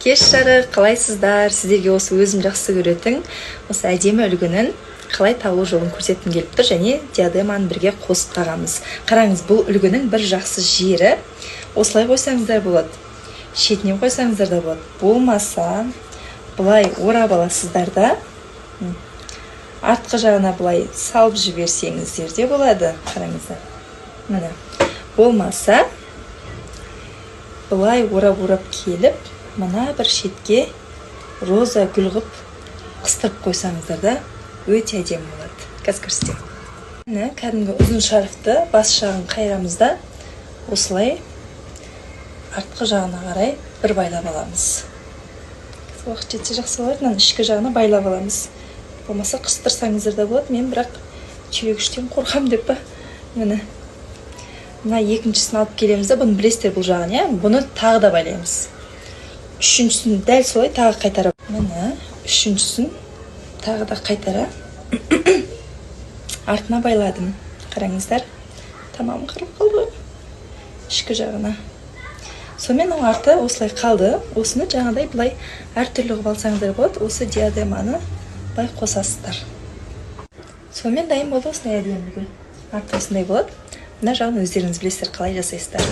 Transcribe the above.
Кеш жарық, қалайсыздар? Сіздерге осы өзім жақсы көретін осы әдемі үлгінің қалай тағу жолын көрсеткім келіп тұр және диадеманы бірге қосып тағамыз. Қараңыз, бұл үлгінің бір жақсы жері: осылай қойсаңыздар болады, шетінен қойсаңыздар да болады, болмаса былай орап аласыздар да, артқы жағына былай салып жіберсеңіздер де болады. Қараңыздар, міне, болмаса былай орап орап келіп, мына бір шетке роза гүл қылып қыстырып қойсаңыздар да, өте әдемі болады. Қазір көрсетемін. Міне, кәдімгі ұзын шарфты бас жағын қайырамыз да, осылай артқы жағына қарай бір байлап аламыз. Уақыт жетсе, жақсы болады. Мынаның ішкі жағына байлап аламыз, болмаса қыстырсаңыздар да болады. Мен бірақ түйрегіштен қорқамын деп па. Міне, мына екіншісін алып келеміз да, бұны білесіздер, бұл жағын, иә, бұны тағы да байлаймыз. Үшіншісін дәл солай тағы қайтарып, міне, үшіншісін тағы да қайтара артына байладым. Қараңыздар, тамағым қырылып қалды ғой. Ішкі жағына. Сонымен, мынау арты осылай қалды. Осыны жаңағыдай былай әртүрлі қылып алсаңыздар болады. Осы диадеманы былай қосасыздар. Сонымен, дайын болды осындай әдемі гүл. Арты осындай болады. Мына жағын өздеріңіз білесіздер, қалай жасайсыздар.